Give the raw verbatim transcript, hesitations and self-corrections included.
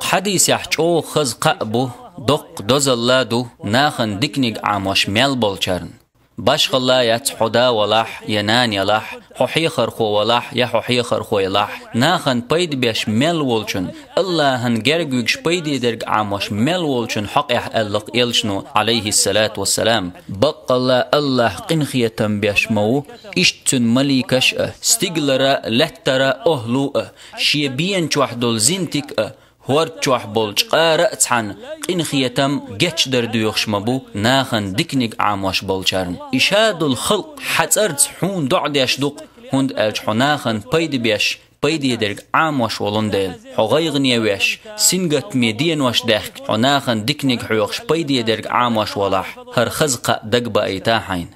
Хьадисехь чӀогӀа хаза кхаъ бу, доккха дозалла ду нахана диканиг Ӏамош мел болчарна. Башхалла яц хьо да валахь, я нана ялахь, хьо хьехархо валахь, я хьо хьехархо ялахь, нахана пайда беш мел волчун, Аллахьан герга вуьгуш пайде дерг Ӏамош мел волчун хьокъехь аьлла-кх элчано, Ӏалайхиссалату вассалам. Баккъалла Аллахь къинхетам беш ма ву, иштта цуьнан маликаш а, стигалара, лаьттара охӀлу а, шен бена чохь долу зинтик а, хӀорда чохь болчу къара а цхьаьна къинхетам, гечдар доьхуш ма бу нахана диканиг Ӏамош болчарна. И ша долу халкъ хьан цӀарца хьуна доӀа деш ду-кх, хӀунда аьлча хьо нахана пайда беш, пайде дерг Ӏамош волун дела. Хьо гӀайгӀане веш, сингаттаме денош даьхкича, хьо нахана диканиг хьоьхуш пайде дерг Ӏамош валахь, хӀара хаза кхаъ дагабаийта хьайна.